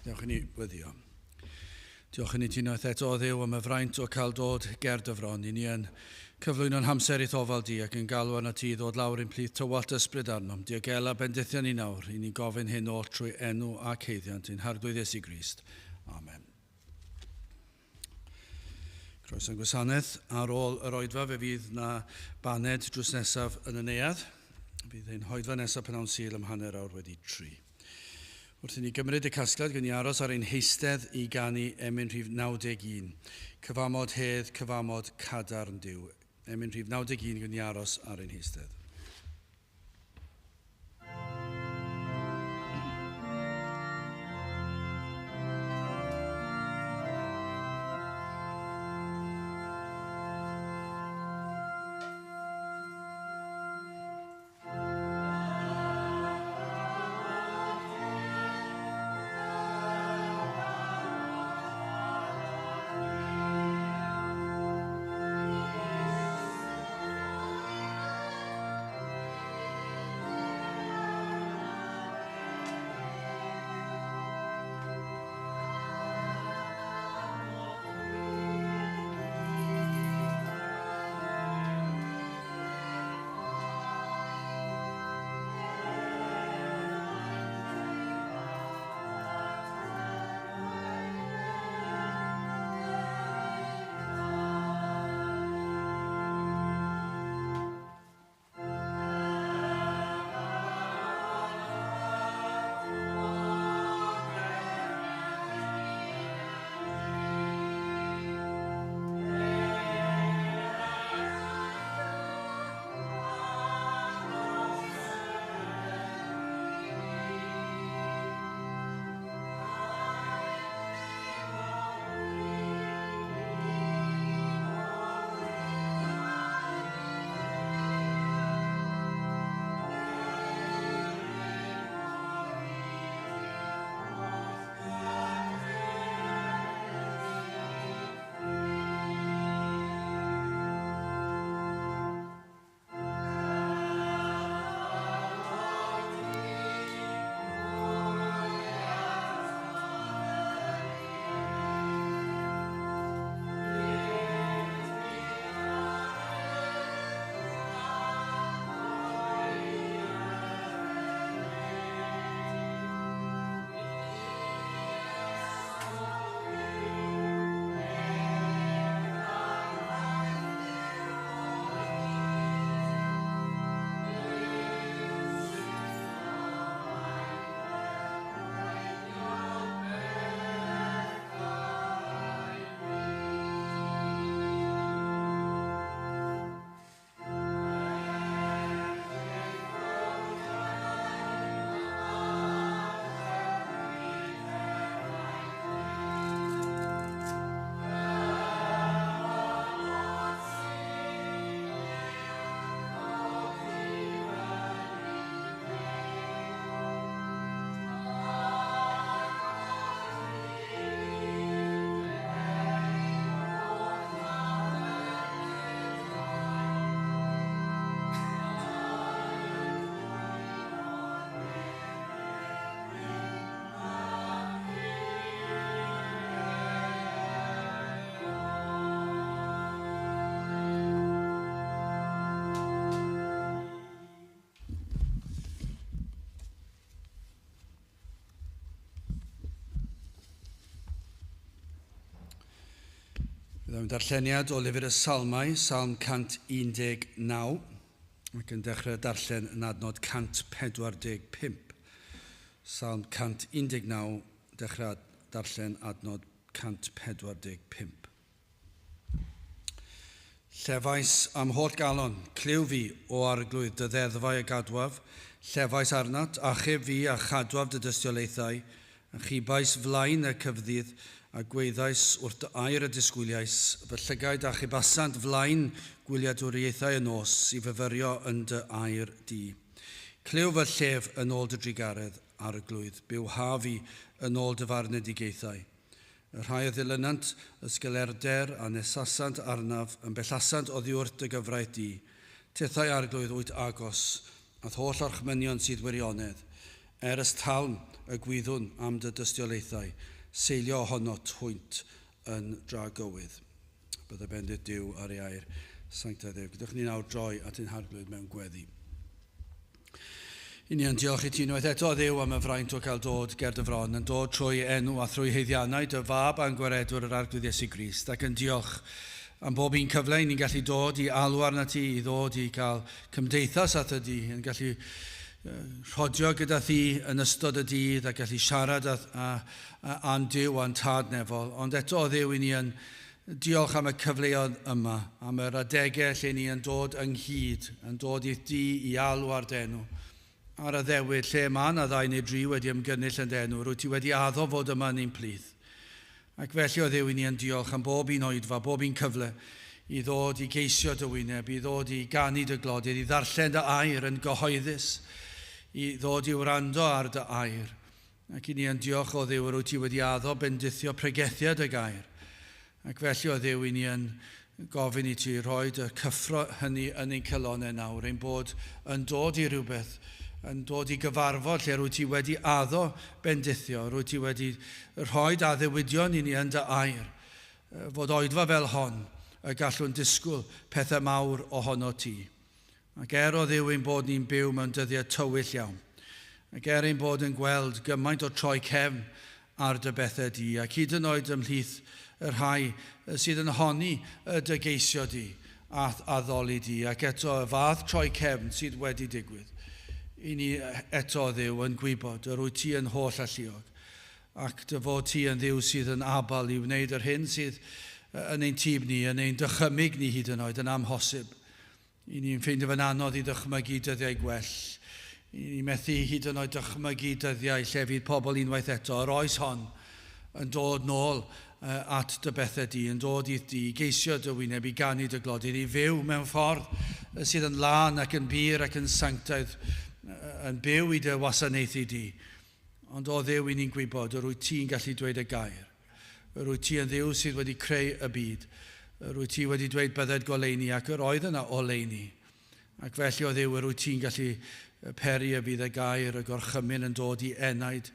Dewch i ni weddio. Diolch i ni ti unwaith eto o Dduw am y fraint o cael dod ger dy fron. I ni yn cyflwyno'n hamser i'th ofal di ac yn galw arnat ti i ddod lawr i'n plith tywallt ysbryd arnom. Diogela bendithion ni nawr. I ni'n gofyn hyn oll trwy enw ac haeddiant ein Harglwydd Iesu Grist. Amen. Croeso'n gwasanaeth. Ar ôl yr oedfa fe fydd na baned drws nesaf yn y neuadd. Bydd ein hoedfa nesaf pnawn Sul am 3:30. Wrth i ni gymryd y casgliad, gwn i aros ar ein heistedd i ganu emyn rhif 91. Cyfamod hedd, cyfamod cadarn Duw. Emyn rhif 91, gwn i aros ar ein heistedd. Byddwn darlleniad o lyfr y Salmau, Salm 119, ac yn dechrau darllen yn adnod 145. Salm 119, dechrau darllen adnod 145. Llefais am holl galon, clyw fi, o arglwydd, dy ddeddfau y gadwaf, llefais arnat, achub fi a chadwaf dy dystiolaethau, a chibais flaen y cyfddydd, a gwaeddais wrth dy air y disgwyliais, fy llygaid achubasant flaen gwyliadwriaethau y nos, i fyfyrio yn dy air di. Clyw fy llef yn ôl dy drugaredd, arglwydd, bywha fi yn ôl dy farnedigaethau. Y rhai a ddilynant ysgelerder a nesasant arnaf, yn bellasant oddiwrth dy gyfraith di. Tithau, Arglwydd, wyt agos, a'th holl orchmynion sydd wirionedd. Er ys talm y gwyddwn am dy dystiolaethau, seilio ohonot hwynt yn dragywydd. Bydde bendith Duw ar ei air sanctaidd ef. Gadewch ni nawr droi at ein harglwydd mewn gweddi. I ni yn diolch i ti unwaith eto, Dduw, am y fraint o gael dod ger dy fron, yn dod trwy enw a thrwy haeddiannau dy fab a'n gwaredwr yr Arglwydd Iesu Grist, ac yn diolch am bob un cyfle i ni'n gallu dod i alw arnat ti, i ddod i gael cymdeithas at y di, yn gallu rhodio gyda thi yn ystod y dydd a gallu siarad â'n Duw a'n Tad nefol. Ond eto, Dduw, i ni yn diolch am y cyfleoedd yma, am yr adegau lle ni yn dod ynghyd, yn dod i'r di i alw ar d'enw, ar addewid lle mae yna ddau neu dri wedi ymgynnull yn d'enw, rwyt ti wedi addo fod yma yn ein plith. Ac felly o Dduw, i ni yn diolch am bob un oedfa, bob un cyfle i ddod i geisio dy wyneb, i ddod i ganu dy glodydd, i ddarllen dy air yn gyhoeddus, i ddod i wrando ar dy air. Ac i ni yn diolch o Dduw yr wyt ti wedi addo bendithio pregethiad y gair. Ac felly o Dduw, i ni yn gofyn i ti rhoi y cyffro hynny yn ein calonnau nawr, ein bod yn dod i rhywbeth, yn dod i gyfarfod lle rwyt ti wedi addo bendithio, rwyt ti wedi rhoi addewidion i ni yn dy air, fod oedfa fel hon y gallwn disgwyl pethau mawr ohono ti. Ac er o Dduw ein bod ni'n byw mewn dyddiau tywyll iawn, ac er ein bod yn gweld gymaint o troi cefn ar dy bethau di, ac hyd yn oed ymhlith y rhai sydd yn honni dy geisio di a'th addoli di, ac eto y fath troi cefn sydd wedi digwydd, i ni eto Dduw yn gwybod yr wyt ti yn holl alluog, ac dy fod ti yn Dduw sydd yn abal i wneud yr hyn sydd yn ein tîb ni, yn ein dychymyg ni hyd yn oed, yn amhosib. I ni'n ffeindio fe'n anodd i ddychmygu dyddiau gwell. I ni methu hyd yn oed dychmygu dyddiau lle fydd pobl unwaith eto, yr oes hon, yn dod nôl at dy bethau di, yn dod i di, i geisio dy wyneb, i ganu dy glodydd, i fyw mewn ffordd sydd yn lân ac yn bur ac yn sanctaidd, yn byw i dy wasanaethu di. Ond o Dduw, i ni'n gwybod, yr wyt ti'n gallu dweud y gair. Yr wyt ti yn Dduw sydd wedi creu y byd. Yr wyt ti wedi dweud bydded goleuni, ac yr oedd yna oleuni. Ac felly o Dduw, yr wyt ti'n gallu peri y bydd y gair, y gorchymyn yn dod i enaid,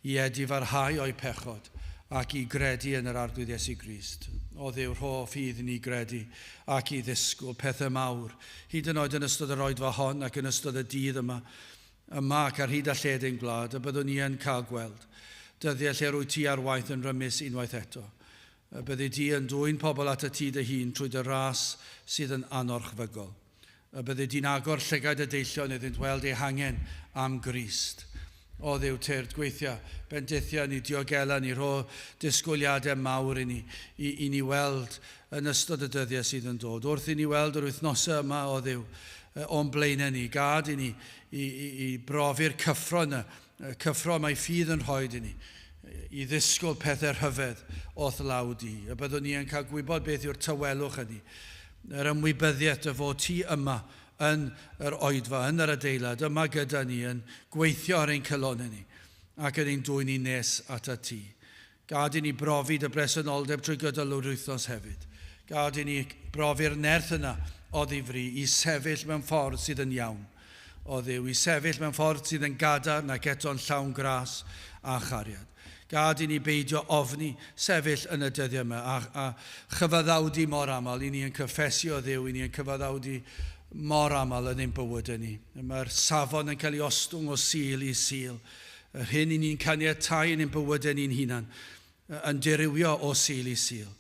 i edifarhau o'i pechod, ac i gredu yn yr Arglwydd Iesu Grist. O Dduw, rho ffydd i ni gredu ac i ddisgwyl pethau mawr, hyd yn oed yn ystod yr oedfa hon ac yn ystod y dydd yma, yma ac ar hyd a lled ein gwlad, y byddwn ni yn cael gweld dyddiau lle rwyt ti ar waith yn rymus unwaith eto. Y byddi di yn dwyn pobl at y ti dy hun trwy dy ras sydd yn anorchfygol. Y byddi di'n agor llygaid y deillion iddynt weld eu hangen am Grist. O Dduw, tyrd, gweithia, bendithia ni, diogela ni, rho disgwyliadau mawr i ni, i ni weld yn ystod y dyddiau sydd yn dod. Wrth i ni weld yr wythnosau yma, o Dduw, o'n blaenau ni, gad i ni i brofi'r cyffro yna, y cyffro mae ffydd yn rhoi i ni, i ddisgwyl pethau rhyfedd o'th law di. Y byddwn ni yn cael gwybod beth yw'r tawelwch hynny, yr ymwybyddiaeth dy fod ti yma yn yr oedfa, yn yr adeilad, yma gyda ni, yn gweithio ar ein calonnau ni, ac yn ein dwyn ni nes at ti. Gad i ni brofi dy bresenoldeb trwy gydol yr wythnos hefyd. Gad i ni brofi'r nerth yna o ddifri i sefyll mewn ffordd sydd yn iawn. O Dduw, i sefyll mewn ffordd sydd yn gadarn ac eto'n llawn gras a chariad. Gad i ni beidio ofni sefyll yn y dyddiau yma a chyfaddawdu mor aml. I ni yn cyffesu o Dduw, i ni yn cyfaddawdu mor aml yn ein bywydau ni. Mae'r safon yn cael ei ostwng o Sul i Sul. Yr hyn i ni'n caniatáu yn ein bywydau ni'n hunan yn dirywio o Sul i Sul.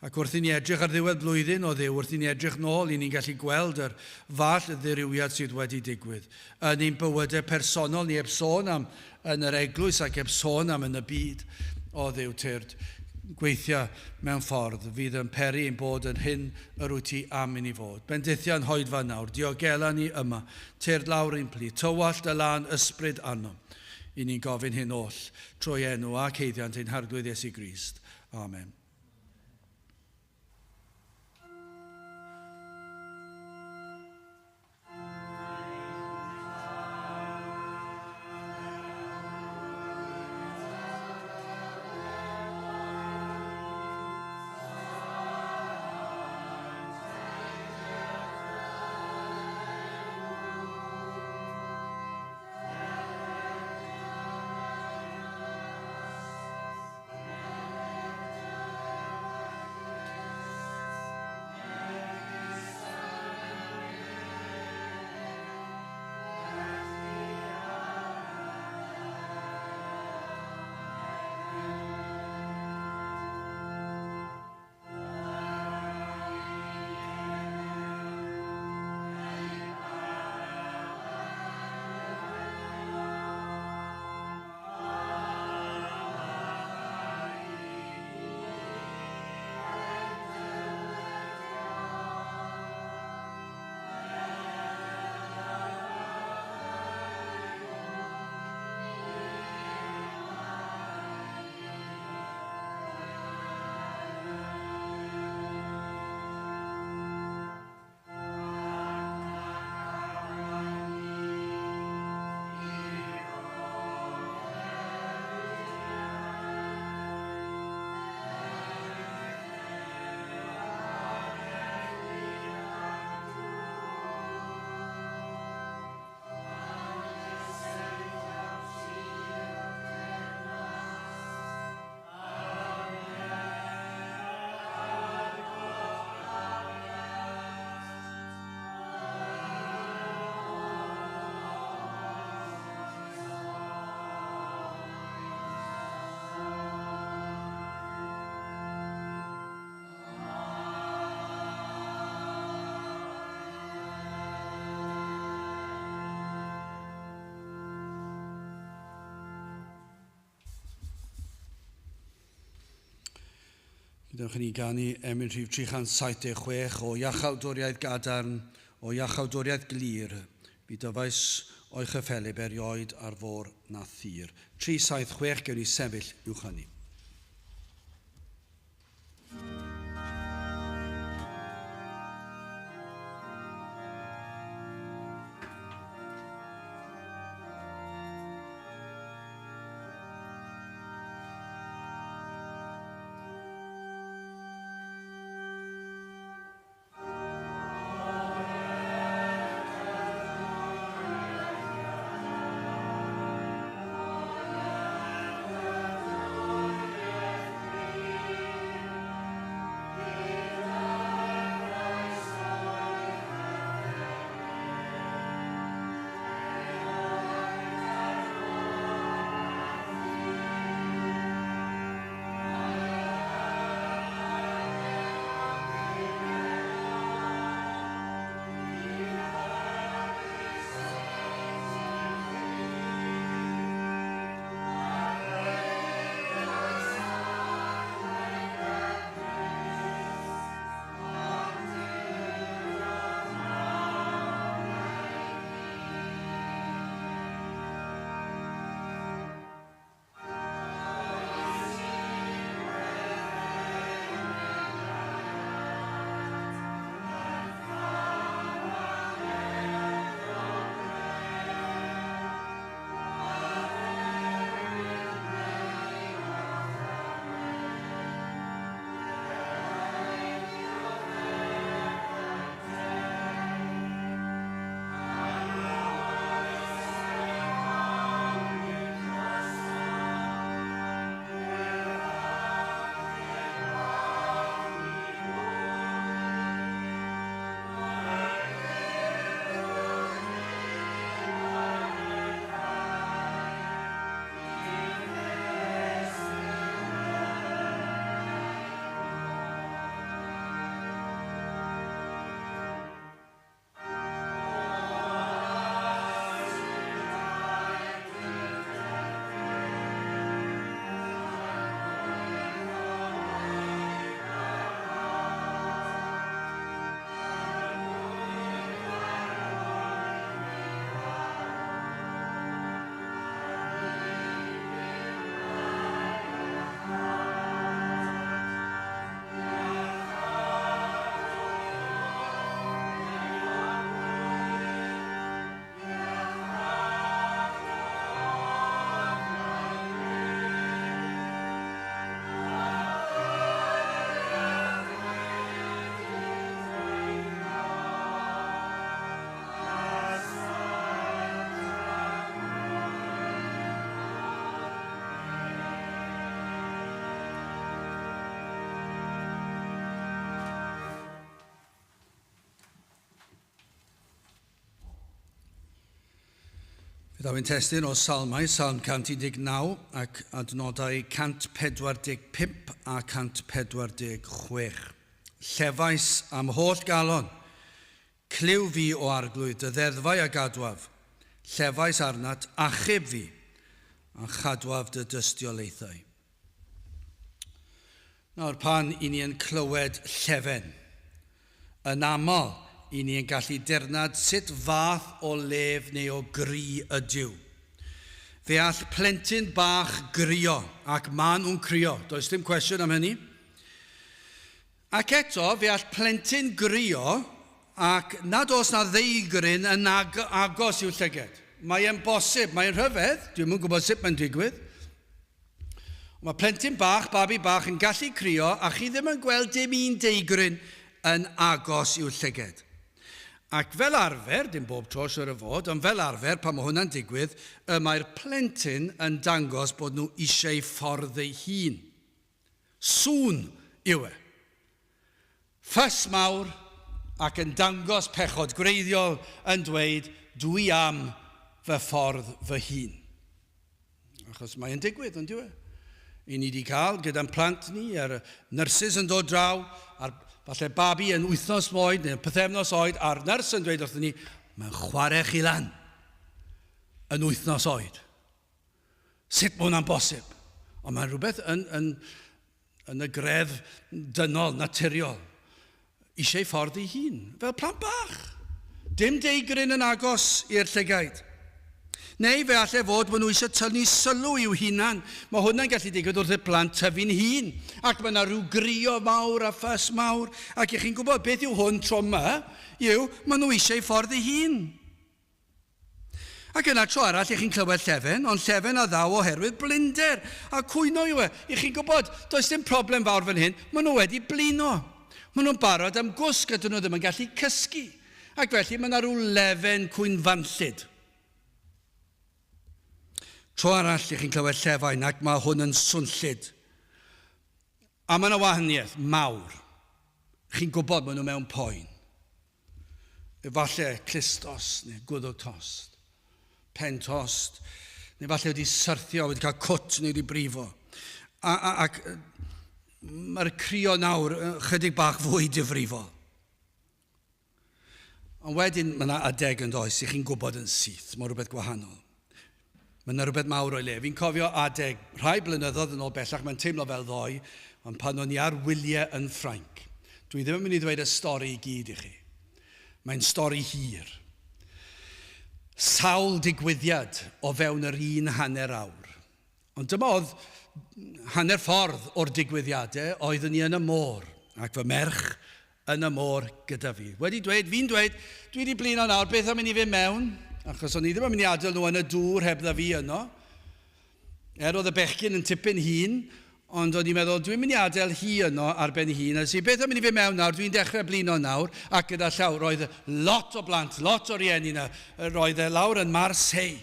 Ac wrth i ni edrych ar ddiwedd blwyddyn o Dduw, wrth i ni edrych nôl, i ni'n gallu gweld yr fall ddirywiad sydd wedi digwydd yn ein bywydau personol ni, heb sôn am yn yr eglwys ac heb sôn am yn y byd. O Dduw, tyrd, gweithio mewn ffordd fydd yn peri ein bod yn hyn yr wyt ti am i ni fod. Bendithia yn hoedfa nawr, diogela ni yma, tyrd lawr ein plith, tywallt y lân ysbryd arnom. I ni'n gofyn hyn oll trwy enw ac haeddiant ein Harglwydd Iesu Grist. Amen. Gadewch i ni ganu emyn rhif 376 o iachawdwriaeth gadarn, o iachawdwriaeth glir, fi dyfais o'i chyffelib erioed ar fôr na thir. 376 gewn ni sefyll uwch hynny. Fe ddaw ein testun o Salmau, Salm 119 ac adnodau 145 a 146. Llefais am holl galon, clyw fi o arglwydd, dy ddeddfau a gadwaf. Llefais arnat, achub fi, a chadwaf dy dystiolaethau. Nawr, pan i ni yn clywed llefen, yn aml i ni yn gallu dirnad sut fath o lef neu o gri ydyw. Fe all plentyn bach grio, ac maen nhw'n crio, does dim cwestiwn am hynny. Ac eto, fe all plentyn grio ac nad oes na ddeigryn yn ag agos i'w llyged. Mae e'n bosib, mae'n rhyfedd, dwi'm yn gwybod sut mae'n digwydd. Mae plentyn bach, babi bach, yn gallu crio a chi ddim yn gweld dim un deigryn yn agos i'w llyged. Ac fel arfer, dim bob tro siwr o fod, ond fel arfer pan mae hwnna'n digwydd, y mae'r plentyn yn dangos bod nhw eisiau ffordd ei hun. Sŵn yw e. Ffys mawr ac yn dangos pechod gwreiddiol yn dweud dw i am fy ffordd fy hun. Achos mae e'n digwydd, ond dyw e? I ni wedi cael gyda'n plant ni, a'r nyrsys yn dod draw, a'r falle babi yn wythnos oed neu pythefnos oed, a'r nyrs yn dweud wrthyn ni, mae'n chwarae chi lan yn wythnos oed. Sut mae hwnna'n bosib? Ond mae rhywbeth yn, yn, yn y greddf dynol, naturiol, eisiau ffordd ei hun, fel plant bach. Dim deigryn yn agos i'r llygaid. Neu fe allai fod bod nhw eisiau tynnu sylw i'w hunan. Mae hwnna'n gallu digwydd wrth i'r plant tyfu'n hun. Ac mae yna rhyw grio mawr a ffys mawr. Ac i chi'n gwybod beth yw hwn tro yma, yw maen nhw eisiau ffordd eu hun. Ac yna tro arall i chi'n clywed llefen, ond llefen a ddaw oherwydd blinder, a cwyno yw e. I chi'n gwybod, does dim problem fawr fan hyn, maen nhw wedi blino. Maen nhw'n barod am gwsg a dyn nhw ddim yn gallu cysgu. Ac felly mae yna rhyw lefen cwynfanllyd. Tro arall i chi'n clywed llefain ac mae hwn yn swnllyd. A mae yna wahaniaeth mawr. Chi'n gwybod maen nhw mewn poen. Efallai clustos neu gwddwg tost, pen tost, neu falle wedi syrthio, wedi cael cwt neu wedi brifo. A, a, ac mae'r crio nawr chydig bach fwy difrifol. Ond wedyn mae yna adeg yn does i chi'n gwybod yn syth, mae rhywbeth gwahanol. Mae yna rhywbeth mawr o'i le. Fi'n cofio adeg rhai blynyddoedd yn ôl bellach, mae'n teimlo fel ddoe, ond pan o'n i ar wyliau yn Ffrainc. Dwi ddim yn mynd i ddweud y stori i gyd i chi. Mae'n stori hir. Sawl digwyddiad o fewn yr un hanner awr. Ond dyma oedd hanner ffordd o'r digwyddiadau oeddwn i yn y môr, ac fy merch yn y môr gyda fi. Wedi dweud, fi'n dweud, dwi wedi blino nawr, beth am i ni fynd mewn? Achos o'n i ddim yn mynd i adael nhw yn y dŵr heb dda fi yno. Er oedd y bechgyn yn tipyn hun, ond o'n i'n meddwl, dwi'n mynd i adael hi yno ar ben hun. A si, beth am i ni fynd mewn nawr, dwi'n dechrau blino nawr, ac gyda llaw, roedd lot o blant, lot o rieni yna, roedd e lawr yn Marseille.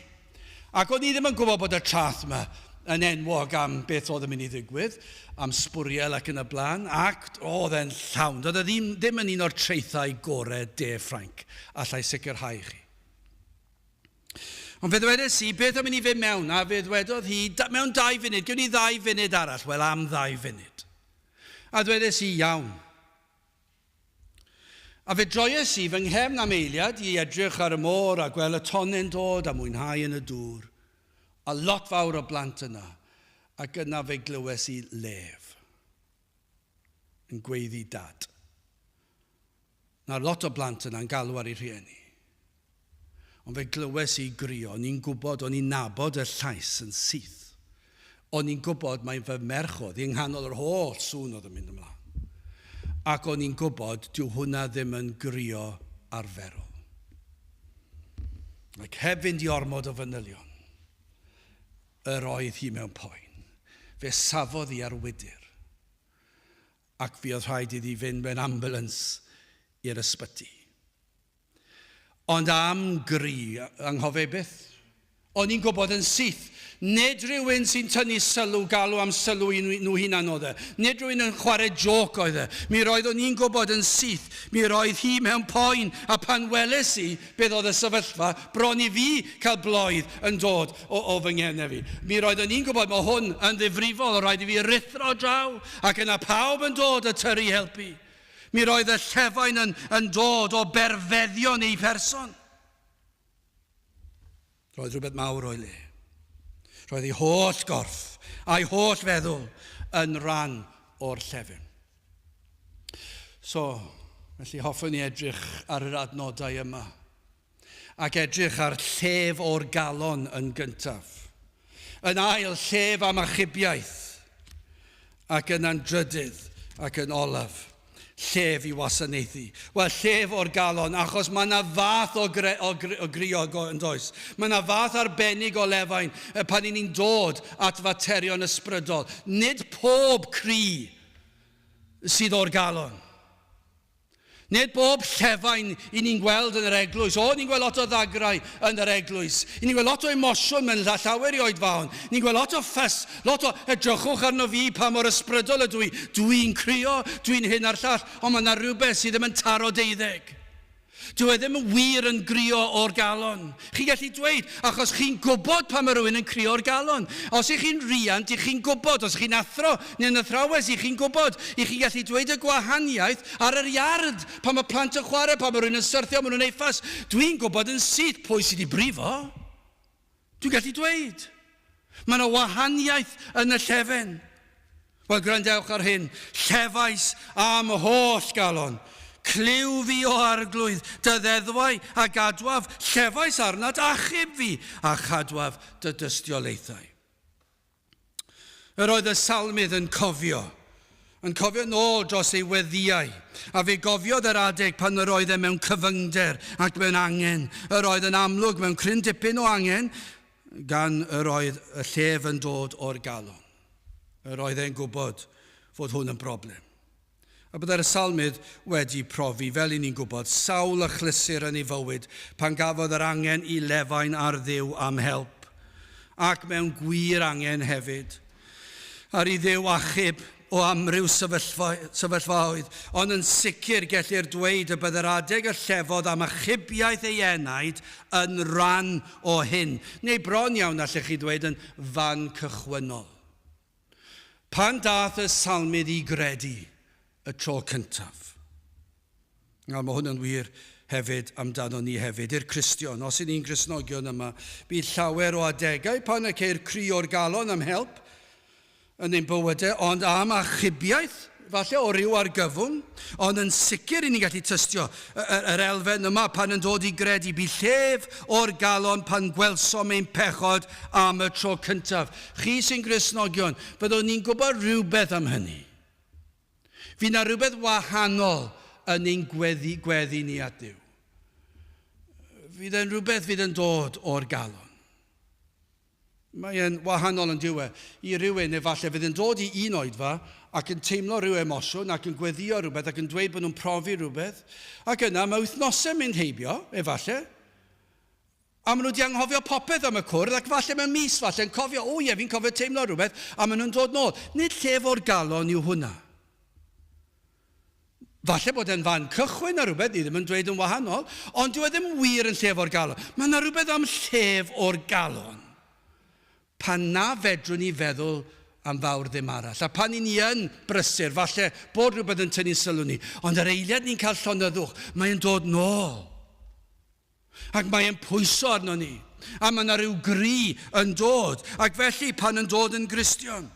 Ac o'n i ddim yn gwybod bod y traeth yma yn enwog am beth oedd yn mynd i ddigwydd, am sbwriel ac yn y blaen, ac oedd e'n llawn. Doedd e ddim, ddim yn un o'r traethau gorau de Ffrainc, allai sicrhau chi. Ond fe ddwedes i, beth am i ni fynd mewn? A fe ddwedodd hi, mewn dau funud, gewn ni ddau funud arall. Wel, am ddau funud. A ddwedes i, iawn. A fe droies i fy nghefn am eiliad i edrych ar y môr a gweld y tonnau'n dod a mwynhau yn y dŵr. A lot fawr o blant yna. Ac yna fe glywes i lef yn gweiddi dad. Nawr lot o blant yna'n galw ar eu rhieni. Ond fe glywes i grio, o'n i'n gwybod, o'n i'n nabod y llais yn syth. O'n i'n gwybod mai fy merch oedd hi yng nghanol yr holl sŵn oedd yn mynd ymlaen. Ac o'n i'n gwybod, dyw hwnna ddim yn grio arferol. Ac heb fynd i ormod o fanylion, yr oedd hi mewn poen. Fe safodd hi ar wydr. Ac fuodd rhaid iddi fynd mewn ambulance i'r ysbyty. Ond am gri, anghofio byth. O'n i'n gwybod yn syth, nid rhywun sy'n tynnu sylw, galw am sylw i nhw hunan oedd e. Nid rhywun yn chwarae jôc oedd e. Mi roeddwn i'n gwybod yn syth, mi roedd hi mewn poen, a pan weles i beth oedd y sefyllfa, bron i fi cael bloedd yn dod o, o fy nghefnau fi. Mi roeddwn i'n gwybod, mae hwn yn ddifrifol, rhaid i fi ruthro draw, ac yna pawb yn dod y tyrru helpu. Mi roedd y llefain yn, yn dod o berfeddion ei pherson. Roedd rhywbeth mawr o'i le. Roedd ei holl gorff a'i holl feddwl yn rhan o'r llefyn. So, felly hoffwn i edrych ar yr adnodau yma ac edrych ar llef o'r galon yn gyntaf. Yn ail, llef am achubiaeth, ac yna'n drydydd ac yn olaf, llef i wasanaethu. Wel, llef o'r galon, achos mae yna fath o, gre, o, gre, o grio yn does. Mae yna fath arbennig o lefain pan i ni'n dod at faterion ysbrydol. Nid pob cri sydd o'r galon. Nid bob llefain i ni'n gweld yn yr eglwys. O, ni'n gweld lot o ddagrau yn yr eglwys. I ni'n gweld lot o emosiwn mewn llawer i oedfaon. Ni'n gweld lot o ffys, lot o edrychwch arno fi pa mor ysbrydol ydw i. Dwi'n crio, dwi'n hyn a'r llall, ond mae yna rhywbeth sydd ddim yn taro deuddeg. Dyw e ddim yn wir yn grio o'r galon. Chi'n gallu dweud, achos chi'n gwybod pan mae rhywun yn crio o'r galon. Os ych chi'n riant, ych chi'n gwybod. Os ych chi'n athro neu'n athrawes, ych chi'n gwybod. Ych chi'n gallu dweud y gwahaniaeth ar yr iard, pan mae plant yn chwarae, pan mae rhywun yn syrthio, maen nhw'n ei ffas. Dwi'n gwybod yn syth pwy sydd wedi brifo. Dwi'n gallu dweud. Mae yna wahaniaeth yn y llefen. Wel, gwrandewch ar hyn. Llefais am holl galon. Clyw fi o arglwydd, dy ddeddfau a gadwaf, llefais arnat, achub fi, a chadwaf dy dystiolaethau. Yr oedd y salmydd yn cofio, yn cofio nôl dros ei weddïau, a fe gofiodd yr adeg pan yr oedd e mewn cyfyngder ac mewn angen. Yr oedd yn amlwg mewn cryn dipyn o angen, gan yr oedd y llef yn dod o'r galon. Yr oedd e'n gwybod fod hwn yn broblem. A byddai'r salmydd wedi profi, fel i ni'n gwybod, sawl achlysur yn ei fywyd pan gafodd yr angen i lefain ar Dduw am help, ac mewn gwir angen hefyd, ar i Dduw achub o amryw sefyllfaoedd, ond yn sicr gellir dweud y byddai'r adeg y llefodd am achubiaeth ei enaid yn ran o hyn, neu bron iawn allech chi ddweud yn fan cychwynnol. Pan daeth y salmydd i gredu y tro cyntaf. Nawr, mae hwn yn wir hefyd amdano ni hefyd, i'r Cristion. Os y'n ni'n Gristnogion yma, bydd llawer o adegau pan y ceir cri o'r galon am help yn ein bywydau, ond am achubiaeth, falle o ryw argyfwng, ond yn sicr i ni'n gallu tystio yr elfen yma pan yn dod i gredu. Bu llef o'r galon pan gwelsom ein pechod am y tro cyntaf. Chi sy'n Gristnogion, byddwn ni'n gwybod rhywbeth am hynny. Fydd na rhywbeth wahanol yn ein gweddi, gweddi ni at Dduw. Fydd e'n rhywbeth fydd yn dod o'r galon. Mae e'n wahanol yn dyw e i rywun efallai fydd yn dod i un oedfa ac yn teimlo rhyw emosiwn ac yn gweddio rhywbeth ac yn dweud bod nhw'n profi rhywbeth ac yna mae wythnosau'n mynd heibio efallai a maen nhw wedi anghofio popeth am y cwrdd ac falle mewn mis falle yn cofio, o ie, fi'n cofio teimlo rhywbeth a maen nhw'n dod nôl. Nid llef o'r galon yw hwnna. Falle bod e'n fan cychwyn ar rhywbeth, ni ddim yn dweud yn wahanol, ond dyw e ddim wir yn llef o'r galon. Mae yna rhywbeth am llef o'r galon pan na fedrwn ni feddwl am fawr ddim arall. A pan i ni yn brysur, falle bod rhywbeth yn tynnu sylw ni, ond yr eiliad ni'n cael llonyddwch, mae'n dod nôl. Ac mae'n pwyso arno ni. A mae yna rhyw gri yn dod. Ac felly, pan yn dod yn Gristion,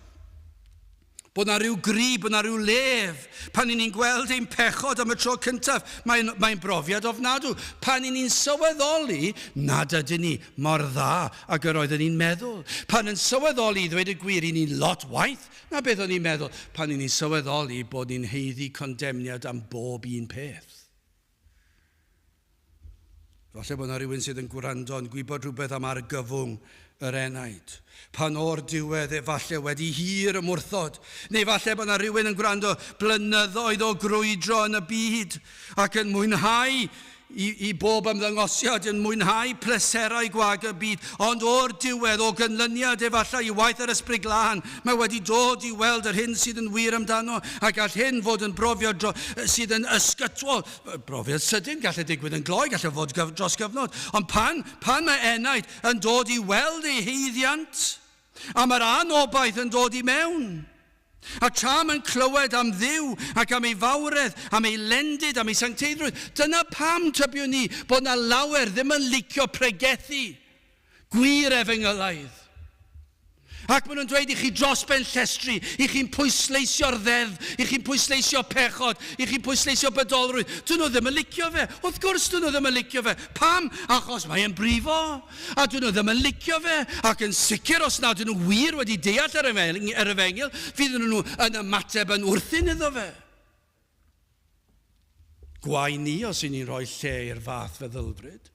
bod yna rhyw gri, bod yna rhyw lef. Pan i ni'n gweld ein pechod am y tro cyntaf, mae'n mae brofiad ofnadw. Pan i ni'n sylweddoli nad ydyn ni mor dda ag yr oedden ni'n meddwl. Pan yn sylweddoli, i ddweud y gwir, i ni'n lot waeth na beth o'n i'n meddwl. Pan i ni'n sylweddoli bod ni'n haeddu condemniad am bob un peth. Falle bod yna rhywun sydd yn gwrando yn gwybod rhywbeth am argyfwng yr enaid. Pan o'r diwedd efallai wedi hir ymwrthod. Neu falle bod yna rhywun yn gwrando blynyddoedd o grwydro yn y byd ac yn mwynhau i, i bob ymddangosiad, yn mwynhau pleserau gwag y byd, ond o'r diwedd, o gynlyniad efallai i waith yr Ysbryd Glân, Mae wedi dod i weld yr hyn sydd yn wir amdano, a gall hyn fod yn brofiad dro, sydd yn ysgytwol. Brofiad sydyn, gall e digwydd yn gloi, gall e fod gyf, dros gyfnod. Ond pan, pan mae enaid yn dod i weld ei haeddiant, a mae'r anobaith yn dod i mewn, a tra mae'n clywed am Dduw ac am ei fawredd, am ei lendid, am ei sancteiddrwydd, dyna pam tybiwn ni bod na lawer ddim yn licio pregethu gwir efengylaidd. Ac maen nhw'n dweud i chi dros ben llestri, i chi'n pwysleisio'r ddeddf, i chi'n pwysleisio pechod, i chi'n pwysleisio bydolrwydd. Dyn nhw ddim yn licio fe. Wrth gwrs dyn nhw ddim yn licio fe. Pam? Achos mae e'n brifo. A dyn nhw ddim yn licio fe. Ac yn sicr os nad ydyn nhw wir wedi deall yr yr efengyl, fydd nhw yn ymateb yn wrthyn iddo fe. Gwae ni os y'n ni'n rhoi lle i'r fath feddylfryd.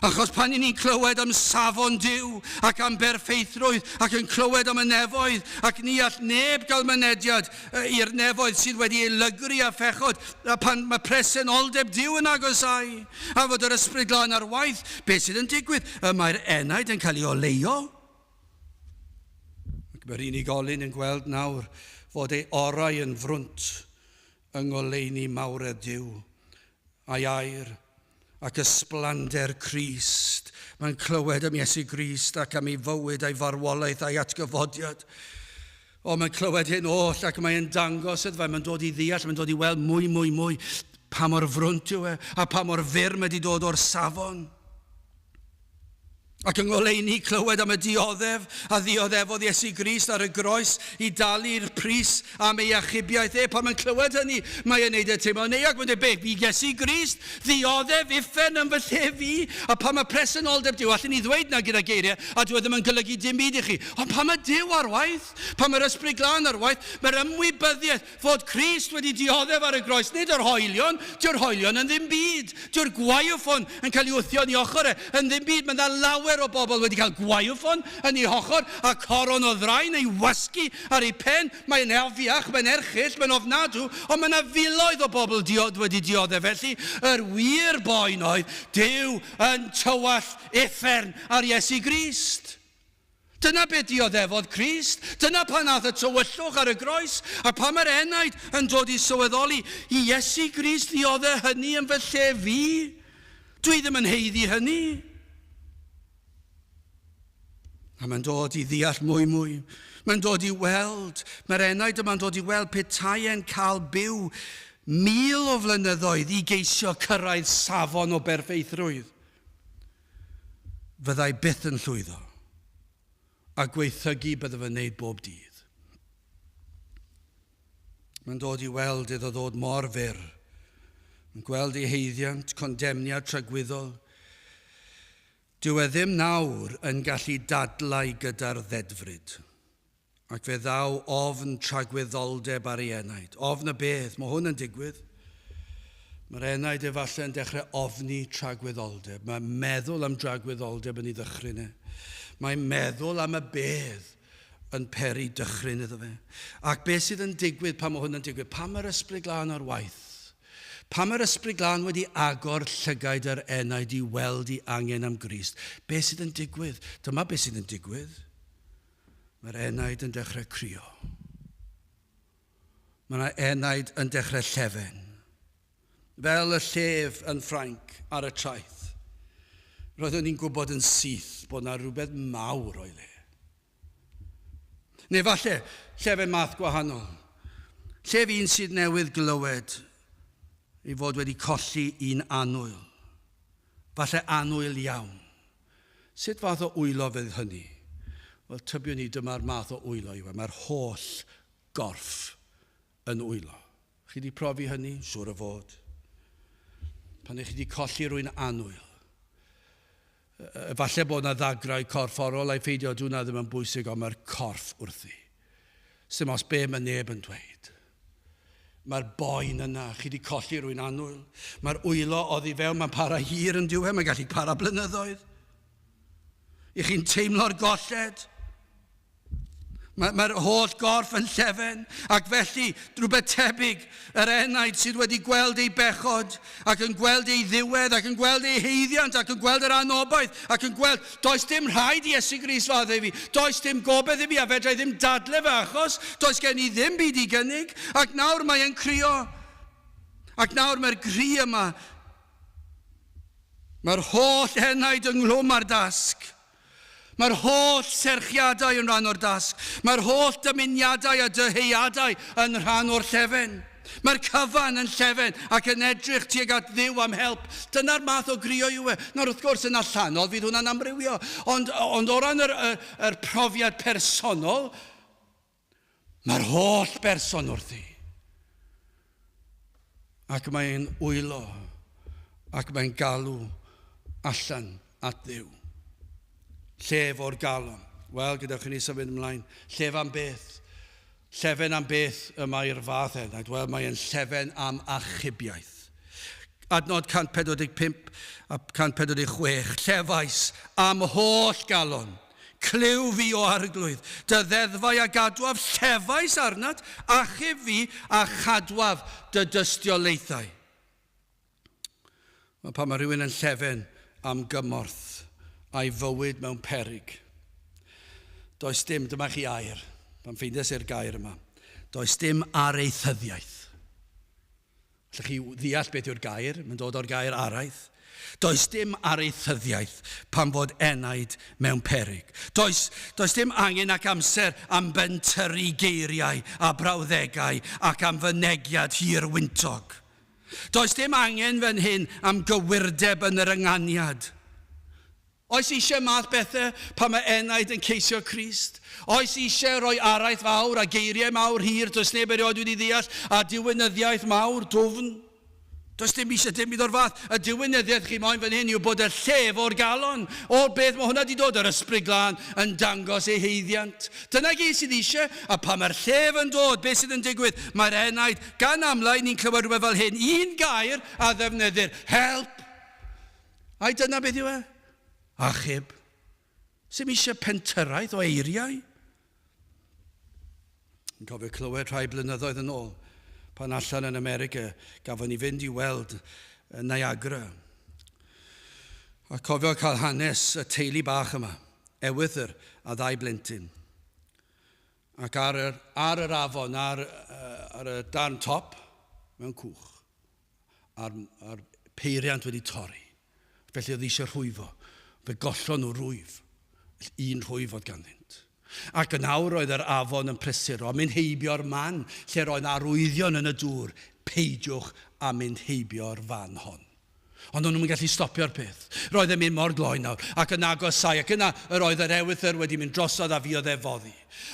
Achos pan y'n ni'n clywed am safon Duw ac am berffeithrwydd ac yn clywed am y nefoedd ac ni all neb gael mynediad i'r nefoedd sydd wedi ei lygru â phechod a pan mae presenoldeb Duw yn agosáu a fod yr Ysbryd Glân ar waith, beth sydd yn digwydd? Y mae'r enaid yn cael ei oleuo. Ac mae'r unigolyn yn gweld nawr fod ei orau yn frwnt yng ngoleuni mawredd Duw, a'i air, ac ysblander Crist. Mae'n clywed am Iesu Grist ac am ei fywyd a'i farwolaeth a'i atgyfodiad. O, mae'n clywed hyn oll ac mae'n dangos iddo fe, mae'n dod i ddeall, mae'n dod i weld mwy, mwy, mwy pa mor frwnt yw e a pa mor fyr mae wedi dod o'r safon. Ac yng ngoleuni clywed am y dioddef a ddioddefodd Iesu Grist ar y groes i dalu'r pris am ei achubiaeth e, pan mae'n clywed hynny, mae e'n neud e teimlo'n euog. Mae'n dweud, beth, i Iesu Grist ddioddef uffern yn fy lle fi? A pan mae presenoldeb Duw, allen ni ddweud 'na gyda geiriau, a dyw e ddim yn golygu dim byd i chi. Ond pan mae Duw ar waith, pan mae'r Ysbryd Glân ar waith, mae'r ymwybyddiaeth Fod Crist wedi dioddef ar y groes, nid yr hoelion, dyw'r hoelion yn ddim byd. Dyw'r gwaywffon yn cael ei wthio yn ei ochr e yn ddim byd. Mae yna lawer o bobl wedi cael gwaywffon yn eu hochr a coron o ddrain ei wasgu ar eu pen. Mae'n afiach, mae'n erchyll, mae'n ofnadw, ond mae yna filoedd o bobl diod wedi dioddef felly. Yr wir boen oedd Duw yn tywallt uffern ar Iesu Grist. Dyna be dioddefodd Crist. Dyna pan ath y tywyllwch ar y groes, a pan mae'r enaid yn dod i sylweddoli, i Iesu Grist ddiodde hynny yn fy lle fi. Dwi ddim yn haeddu hynny. A mae'n dod i ddeall mwy mwy. Mae'n dod i weld, mae'r enaid yma'n dod i weld petai e'n cael byw 1,000 o flynyddoedd i geisio cyrraedd safon o berffeithrwydd. Fyddai byth yn llwyddo, a gwaethygu bydde fe'n wneud bob dydd. Mae'n dod i weld iddo ddod mor fyr. Mae'n gweld ei haeddiant, condemniad tragwyddol. Dyw e ddim nawr yn gallu dadlau gyda'r ddedfryd. Ac fe ddaw ofn tragwyddoldeb ar ei enaid. Ofn y beth, mae hwn yn digwydd. Mae'r enaid efallai yn dechrau ofni tragwyddoldeb. Mae meddwl am dragwyddoldeb yn ei ddychryn e. Mae meddwl am y bedd yn peri dychryn iddo fe. Ac beth sydd yn digwydd pan mae hwn yn digwydd? Pan mae'r Ysbryd Glân ar waith? Pan mae'r Ysbryd Glân wedi agor llygaid yr enaid i weld ei angen am Grist, beth sydd yn digwydd? Dyma beth sydd yn digwydd. Mae'r enaid yn dechrau crio. Mae yna enaid yn dechrau llefen. Fel y llef yn Ffrainc ar y traeth. Roeddwn i'n gwybod yn syth bod yna rhywbeth mawr o'i le. Neu falle llefen math gwahanol. Llef un sydd newydd glywed ei fod wedi colli un annwyl. Falle annwyl iawn. Sut fath o wylo fydd hynny? Wel, tybiwn i dyma'r math o wylo yw e. Mae'r holl gorff yn wylo. Chi wedi profi hynny? Siŵr o fod. Pan ych chi wedi colli rhywun annwyl, efallai bod yna ddagrau corfforol a'i pheidio, dyw hwnna ddim yn bwysig, ond mae'r corff wrthi. Sdim ots be mae neb yn dweud. Mae'r boen yna, chi wedi colli rwy'n annwyl. Mae'r wylo oddi fewn, mae'n para hir yn diwedd, mae'n gallu para blynyddoedd. I chi'n teimlo'r golled. Mae'r mae holl gorff yn llefen, ac felly, rhywbeth tebyg, yr enaid sydd wedi gweld ei bechod, ac yn gweld ei ddiwedd, ac yn gweld ei haeddiant, ac yn gweld yr anobaith, ac yn gweld, does dim rhaid i Iesu Grist faddau fi, does dim gobaith i fi, a fedra i ddim dadle fy achos, does gen i ddim byd i gynnig, ac nawr mae e'n crio. Ac nawr mae'r gri yma. Mae'r holl enaid ynghlwm â'r dasg. Mae'r holl serchiadau yn rhan o'r dasg. Mae'r holl dymuniadau a dyheuadau yn rhan o'r llefen. Mae'r cyfan yn llefen ac yn edrych tuag at Dduw am help. Dyna'r math o grio yw e. Nawr, wrth gwrs, yn allanol, fydd hwnna'n amrywio. Ond, ond o ran yr, yr, yr profiad personol, mae'r holl berson wrthi. Ac mae'n wylo ac mae'n galw allan at Dduw. Llef o'r galon. Wel, gadewch i ni symud ymlaen. Llef am beth? Llefen am beth y mae'r fath enaid? Wel, mae'n llefen am achubiaeth. Adnod 145 a 146. Llefais am holl galon. Clyw fi, o Arglwydd, dy ddeddfau a gadwaf, llefais arnat, achub fi a chadwaf dy dystiolaethau. Mae pan mae rhywun yn llefen am gymorth a'i fywyd mewn peryg. Does dim, dyma chi air, pan ffeindiais i'r gair yma, does dim areithyddiaeth. Allwch chi ddeall beth yw'r gair? Mae'n dod o'r gair araith. Does dim areithyddiaeth pan fod enaid mewn peryg. Does, does dim angen ac amser am bentyrru geiriau a brawddegau ac am fynegiad hir wyntog. Does dim angen fan hyn am gywirdeb yn yr ynganiad. Oes eisiau math bethau pan mae enaid yn ceisio Crist? Oes eisiau rhoi araith fawr a geiriau mawr hir does neb erioed wedi ddeall a diwinyddiaeth mawr dwfn? Does dim eisiau dim byd o'r fath. Y diwinyddiaeth chi moyn fan hyn yw bod y llef o'r galon, o'r beth mae hwnna wedi dod, yr Ysbryd Glân yn dangos ei haeddiant. Dyna gyd sydd eisiau, a pan mae'r llef yn dod, beth sydd yn digwydd? Mae'r enaid, gan amla, ni'n clywed rhywbeth fel hyn, un gair a ddefnyddir, help! Ai dyna beth yw e? Achub. Sdim eisiau pentyrraeth o eiriau. Yn cofio clywed rhai blynyddoedd yn ôl, pan allan yn America, gafon ni fynd i weld Niagara. A cofio cael hanes y teulu bach yma, ewythr a ddau blentyn. Ac ar yr, ar yr afon, ar, ar y darn top, mewn cwch. a'r, a'r peiriant wedi torri. Felly oedd eisiau rhwyfo. Fe gollon nhw rwyf. Un rhwyf oedd ganddynt. Ac yn awr oedd yr afon yn prysuro, mynd heibio'r man lle roedd arwyddion yn y dŵr, peidiwch â mynd heibio'r fan hon. Ond o'n nhw'n gallu stopio'r peth. Roedd e'n mynd mor gloi nawr, ac yn agosau, ac yna yr oedd yr ewythr wedi mynd drosodd a fuodd e foddi.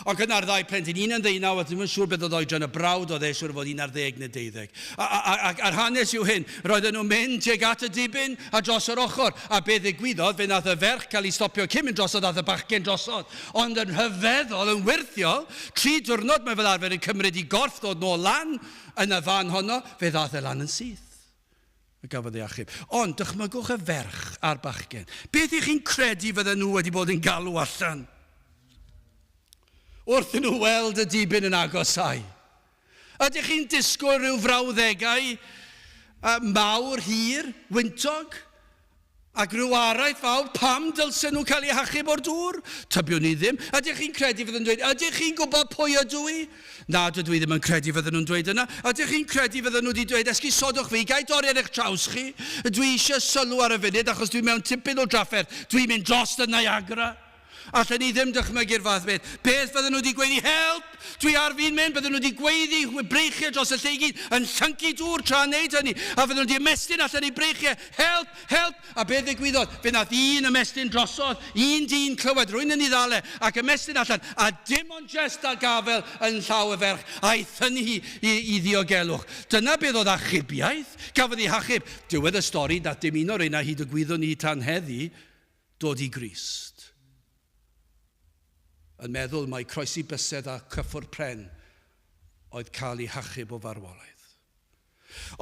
Ac yna'r ddau plentyn, un yn ddeunaw a ddim yn siŵr beth oedd oedran y brawd, oedd e siŵr o fod un ar ddeg neu deuddeg. A, a, a, a'r hanes yw hyn, roedden nhw'n mynd tuag at y dibyn a dros yr ochr, a beth ddigwyddodd, fe nath y ferch cael ei stopio cyn mynd drosodd, ath y bachgen drosodd. Ond yn rhyfeddol, yn wyrthiol, tri diwrnod mae fel arfer yn cymryd i gorff ddod nôl lan yn y fan honno, fe ddath e lan yn syth. A gafodd ei achub. Ond dychmygwch y ferch a'r bachgen. Beth ych chi'n credu fydden nhw wedi bod yn galw allan? Wrth nhw weld y dibyn yn agosáu. Ydych chi'n disgwyl rhyw frawddegau mawr, hir, wyntog? Ac rhyw araith fawr, pam dylsen nhw cael eu hachub o'r dŵr? Tybiwn i ddim. Ydych chi'n credu fydden nhw'n dweud, ydych chi'n gwybod pwy ydw i? Na, dydw i ddim yn credu fydden nhw'n dweud yna. Ydych chi'n credu fydden nhw wedi dweud, esgusodwch fi, ga i dorri ar eich traws chi? Dwi eisiau sylw ar y funud achos dwi mewn tipyn o drafferth. Dwi'n mynd dros y Niagara. Allen ni ddim dychmygu'r fath beth. Beth fydden nhw wedi gweiddi, help! Dwi ar fin mynd! Bydden nhw wedi gweiddi breichiau dros y lle i gyd, yn llyncu dŵr tra'n neud hynny. A fydden nhw wedi ymestyn allan eu breichiau, help! Help! A beth ddigwyddodd? Fe nath un ymestyn drosodd, un dyn clywed rwy'n yn ei ddal e, ac ymestyn allan, a dim ond jest a gafel yn llaw y ferch, a'i thynnu hi i, i ddiogelwch. Dyna beth oedd achubiaeth. Gafodd ei hachub. Diwedd y stori, nath dim un o'r reina hyd y gwyddwn ni tan heddi, dod i Grist. Yn meddwl mai croesi bysedd a cyffwrdd pren oedd cael ei hachub o farwolaeth.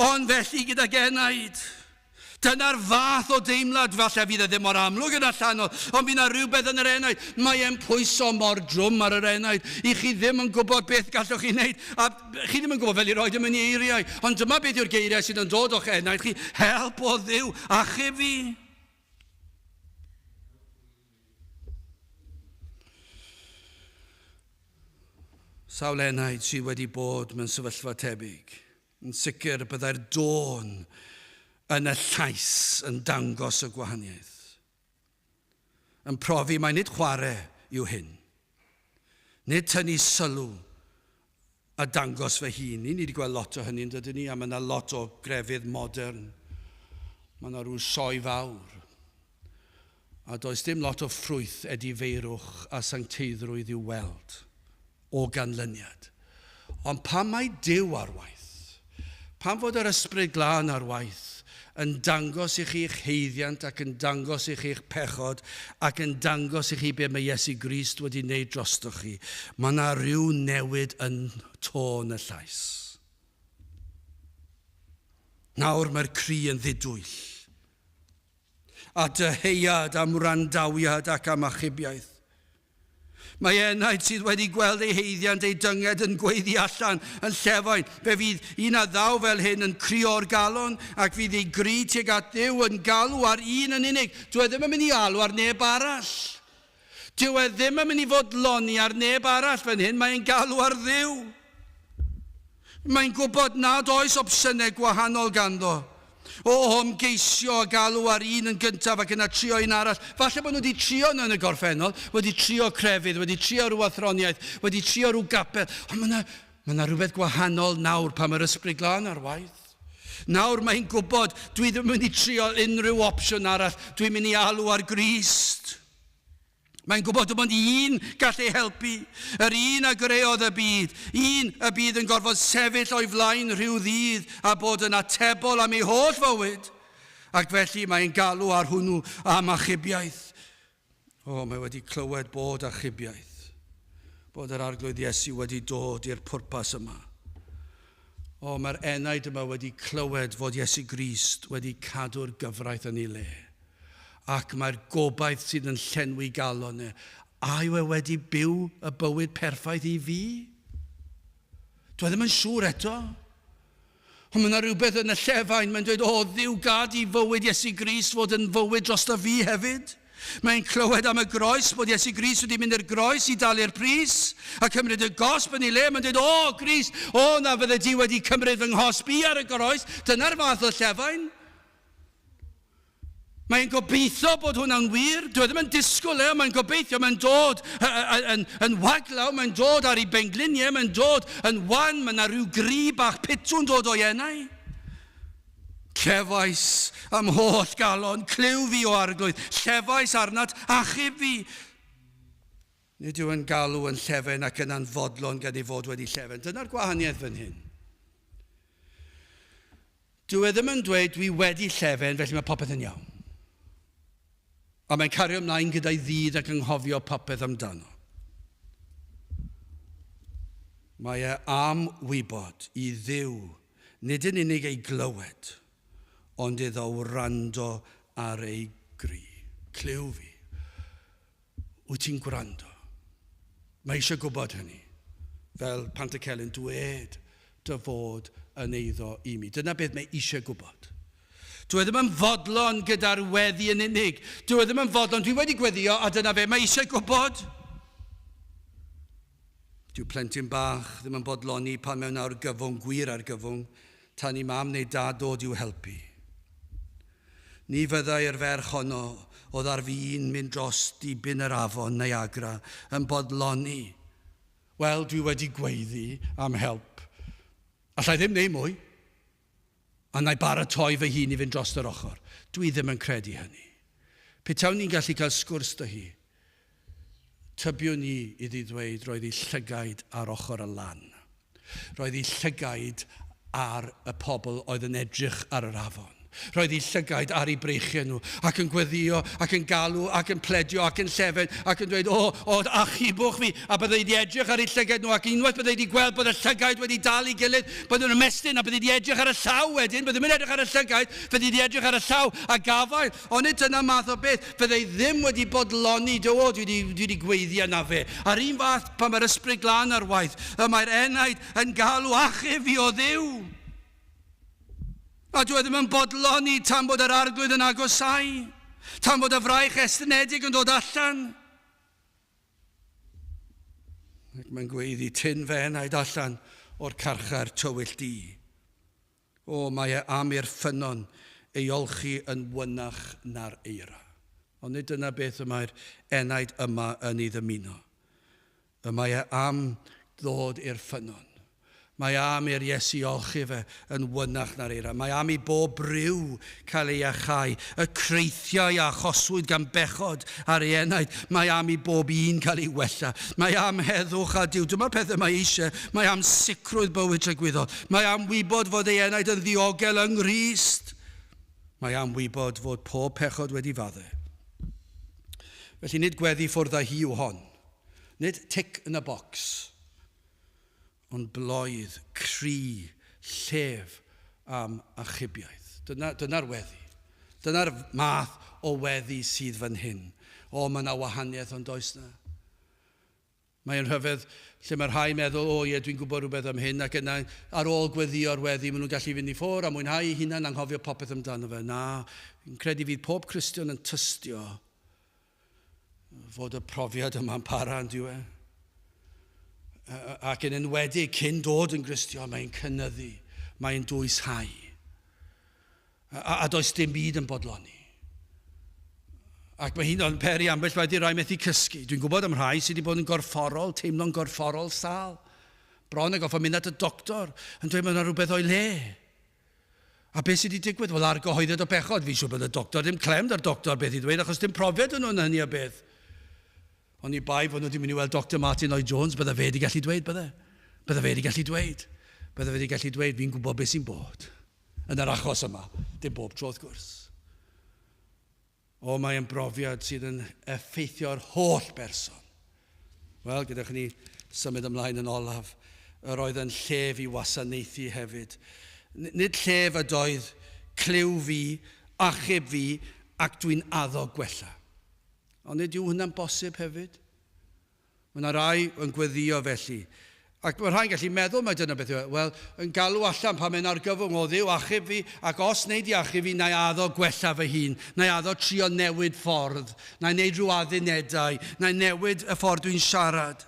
Ond felly gydag enaid. Dyna'r fath o deimlad, falle fydd e ddim mor amlwg yn allanol, ond bydd yna rhywbeth yn yr enaid. Mae e'n pwyso mor drwm ar yr enaid, i chi ddim yn gwybod beth gallwch chi wneud, a chi ddim yn gwybod fel i roed e mewn i eiriau. Ond dyma beth yw'r geiriau sydd yn dod o'ch enaid chi, help o Dduw, achub fi. Sawl enaid sydd wedi bod mewn sefyllfa tebyg. Yn sicr byddai'r dôn yn y llais yn dangos y gwahaniaeth. Yn profi mai nid chwarae yw hyn. Nid tynnu sylw a dangos fy hun. Ni wedi gweld lot o hynny yn dydyn ni, a mae yna lot o grefydd modern. Mae yna rhyw sioe fawr. A does dim lot o ffrwyth edifeirwch a sancteiddrwydd i'w weld o ganlyniad. Ond pan mae Duw ar waith, pan fod yr Ysbryd Glân ar waith, yn dangos i chi eich haeddiant ac yn dangos i chi eich pechod ac yn dangos i chi be mae Iesu Grist wedi wneud drostoch chi, mae yna rhyw newid yn tôn y llais. Nawr mae'r cri yn ddidwyll. A dyheuad am wrandawiad ac am achubiaeth. Mae enaid sydd wedi gweld ei haeddiant, ei dynged yn gweiddi allan yn llefain. Fe fydd un a ddaw fel hyn yn crio o'r galon, ac fydd ei gri tuag at Dduw yn galw ar un yn unig. Dyw e ddim yn mynd i alw ar neb arall. Dyw e ddim yn mynd i fodloni ar neb arall fan hyn, mae'n galw ar Dduw. Mae'n gwybod nad oes opsiynau gwahanol ganddo. O, ymgeisio a galw ar un yn gyntaf ac yna trio un arall. Falle bod nhw wedi trio yna yn y gorffennol, wedi trio crefydd, wedi trio rhyw athroniaeth, wedi trio rhyw gapel. Ond mae yna, mae yna rhywbeth gwahanol nawr pan mae'r Ysbryd Glân ar waith. Nawr mae'n gwybod, dwi ddim yn mynd i trio unrhyw opsiwn arall, dwi'n mynd i alw ar Grist. Mae'n gwybod dim ond un gall ei helpu, yr un a greodd y byd, un y bydd yn gorfod sefyll o'i flaen rhyw ddydd a bod yn atebol am ei holl fywyd. Ac felly mae'n galw ar hwnnw am achubiaeth. O, mae wedi clywed bod achubiaeth, bod yr Arglwydd Iesu wedi dod i'r pwrpas yma. O, mae'r enaid yma wedi clywed fod Iesu Grist wedi cadw'r gyfraith yn ei le. Ac mae'r gobaith sydd yn llenwi galon e. A yw e wedi byw y bywyd perffaith i fi? Dwi e ddim yn siŵr eto. Ond mae yna rhywbeth yn y llefain, mae'n dweud, o, Dduw gad i fywyd Iesu Grist fod yn fywyd drosto fi hefyd. Mae'n clywed am y groes, bod Iesu Grist wedi mynd i'r groes i dalu'r pris a cymryd y gosb yn ei le. Mae'n dweud, o, Grist, o, na fydde di wedi cymryd fy nghosb i ar y groes. Dyna'r fath o llefain. Mae'n gobeithio bod hwnna'n wir. Dwi e ddim yn disgwyl e, mae'n gobeithio. Mae'n dod yn, yn waglaw, mae'n dod ar ei bengliniau, mae'n dod yn wan, mae yna rhyw gri bach pitw'n dod o'i enau. Cefais am holl galon, clyw fi o arglwydd, llefais arnat, achub fi. Nid yw yn galw yn llefen ac yn anfodlon gan ei fod wedi llefen. Dyna'r gwahaniaeth fan hyn. Dyw e ddim yn dweud dwi wedi llefen felly mae popeth yn iawn. A mae'n cario ymlaen gyda'i ddydd ac anghofio popeth amdano. Mae e am wybod i Dduw nid yn unig ei glywed, ond iddo wrando ar ei gri. Clyw fi. Wyt ti'n gwrando? Mae eisiau gwybod hynny. Fel Pantycelyn, dwed dy fod yn eiddo i mi. Dyna beth mae eisiau gwybod. Dwi e ddim yn fodlon gyda'r weddi yn unig. Dwi e ddim yn fodlon, dwi wedi gweddio a dyna fe, mae eisiau gwybod. Dyw plentyn bach ddim yn bodloni pan mewn argyfwng, gwir argyfwng, tan i mam neu dad ddod i'w helpu. Ni fyddai'r ferch honno oedd ar fin mynd dros dibyn yr afon Niagara yn bodloni. Wel, dwi wedi gweiddi am help. Alla i ddim wneud mwy. A wna i baratoi fy hun i fynd dros yr ochr. Dwi ddim yn credu hynny. Petawn ni'n gallu cael sgwrs 'da hi, tybiwn i iddi ddweud roedd ei llygaid ar ochr y lan. Roedd ei llygaid ar y pobl oedd yn edrych ar yr afon. Roedd ei llygaid ar eu breichiau nhw, ac yn gweddïo, ac yn galw, ac yn pledio, ac yn llefen, ac yn dweud, O, o, achubwch fi! A byddai wedi edrych ar eu llygaid nhw, ac unwaith byddai wedi gweld bod y llygaid wedi dal ei gilydd, byddwn yn ymestyn, a byddai wedi edrych ar y llaw wedyn, byddai ddim yn edrych ar y llygaid, byddai wedi edrych ar y llaw a gafael. Ond nid dyna math o beth, fyddai ddim wedi bodloni, do, o, dwi wedi, dwi wedi gweiddi yna fe. A'r un fath pan mae'r Ysbryd Glân ar waith, y mae'r enaid yn galw achub fi o Dduw. A dwi e ddim yn bodloni tan bod yr Arglwydd yn agosáu, tan bod y fraich estynedig yn dod allan. Ac mae'n gweiddi, tyn fy enaid allan o'r carchar tywyll du. O, mae e am i'r ffynnon ei olchi yn wynach na'r eira. Ond nid dyna beth y mae'r enaid yma yn ei ddymuno. Y mae e am ddod i'r ffynnon. Mae am i'r Iesu olchi fe yn wynach na'r eira. Mae am i bob briw cael ei iachau. Y creithiau a achoswyd gan bechod ar ei enaid, mae am i bob un cael ei wella. Mae am heddwch a Duw. Dyma'r pethau mae eisiau. Mae am sicrwydd bywyd tragwyddol. Mae am wybod fod ei enaid yn ddiogel yng Nghrist. Mae am wybod fod pob pechod wedi fadde. Felly nid gweddi ffwrdd â hi yw hon. Nid tick in a box, ond bloedd, cri, llef am achubiaeth. Dyna, dyna'r weddi. Dyna'r math o weddi sydd fan hyn. O, mae yna wahaniaeth ond oes na. Mae'n rhyfedd lle mae rhai meddwl, o ie, dwi'n gwybod rhywbeth am hyn, ac yna ar ôl gweddïo'r weddi, maen nhw'n gallu fynd i ffwrdd a mwynhau eu hunain, anghofio popeth amdano fe. Na, fi'n credu fydd pob Cristion yn tystio fod y profiad yma'n para yn diwe. Ac yn enwedig cyn dod yn Gristion, mae'n cynyddu, mae'n dwyshau. A, a does dim byd yn bodloni. Ac mae hyn yn peri ambell waith i rai methu cysgu. Dwi'n gwybod am rhai sydd wedi bod yn gorfforol, teimlo'n gorfforol sâl. Bron yn goffa mynd at y doctor yn dweud mae yna rhywbeth o'i le. A beth sydd wedi digwydd? Wel, argyhoeddiad o bechod. Fi'n siŵr bod y doctor ddim clem da'r doctor beth i ddweud, achos dim profiad yn nhw'n hynny o beth. Ond i bai fod nhw wedi mynd i weld Dr Martin Lloyd Jones, bydde fe wedi gallu dweud, bydde. Bydde fe wedi gallu dweud. Bydde fe wedi gallu dweud, fi'n gwybod beth sy'n bod. Yn yr achos yma, dim bob tro wrth gwrs. O, mae'n brofiad sydd yn effeithio'r holl berson. Wel, gyda ni symud ymlaen yn olaf, yr oedd yn llef i wasanaethu hefyd. Nid llef ydoedd clyw fi, achub fi, ac dwi'n addo gwella. Ond nid yw hwnna'n bosib hefyd? Mae yna rai yn gweddio felly. Ac mae rhai'n gallu meddwl mai dyna beth yw e. Wel, yn galw allan pan mae'n argyfwng o Dduw, achub fi, ac os wnei di achub fi, na i addo gwella fy hun, na i addo trio newid ffordd, na i wneud rhyw addunedau, na i newid y ffordd dwi'n siarad.